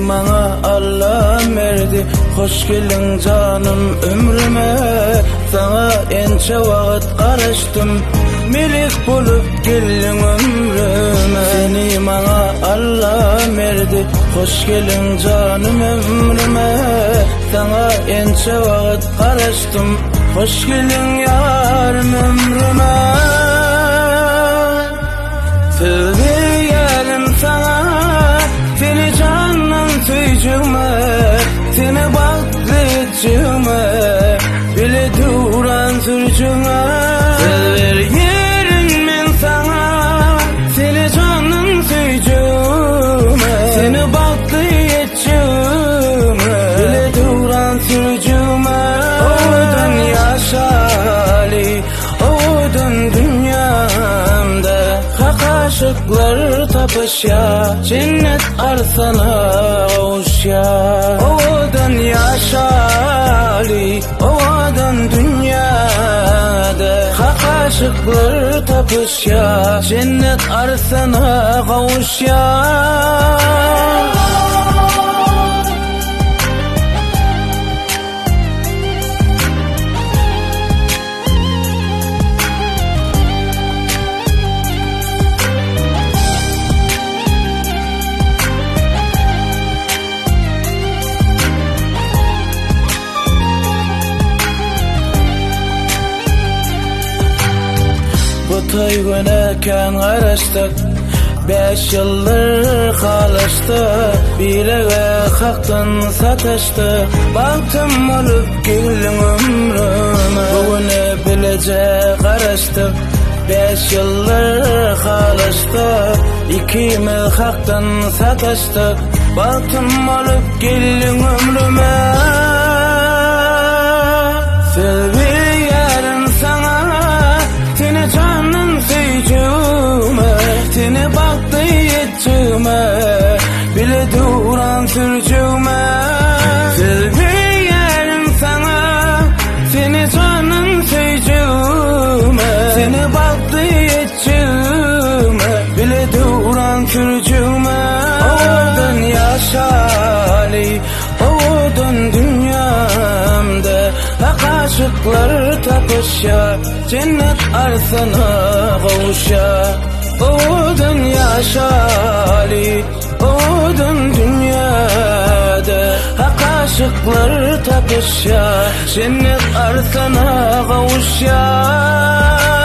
maňa Allam berdi Hoş geldiň janym ömrüme Saňa ençe wagt garaşdym Melek bolup geldiň ömrüme Seni maňa Allam berdi Hoş geldiň janym ömrüme Saňa ençe wagt garaşdym Hoş geldiň ýarym ömrüme Söz berýärin saňa, seni jandan söýjegime, seni bagtly etjegime, bile döwran sürjegime. Söz berýärin men saňa, seni jandan söýjegime, seni bagtly etjegime, bile döwran sürjegime. Owadan ýaşaly. Owadan dünýämde hak aşyklar tapyşýar, Jennet arsana gowuşýar. Owadan ýaşaly, owadan dünýäde hak aşyklar tapyşýar, Jennet arsana gowuşýar. Bu toý güne kän garaşdyk, Bäş ýyldyr halaşdyk, Birege hakdan sataşdyk, Bagtym bolup geldiň ömrüme. Bu güne bileje garaşdyk, Bäş ýyldyr halaşdyk, Ikimiz hakdan sataşdyk, Bagtym bolup geldiň ömrüme. Söz berýärin saňa, Seni jandan söýjegime, Seni bagtly etjegime, Bile döwran sürjegime. Söz berýärin saňa, Seni jandan söýjegime, Seni bagtly etjegime, Bile döwran sürjegime. Owadan ýaşaly, owadan dünýämde Hak aşyklar tapyşýar, Jennet arsyna gowuşýar. Owadan ýaşaly, owadan dünýäde Hak aşyklar tapyşýar, Jennet arsyna gowuşýar.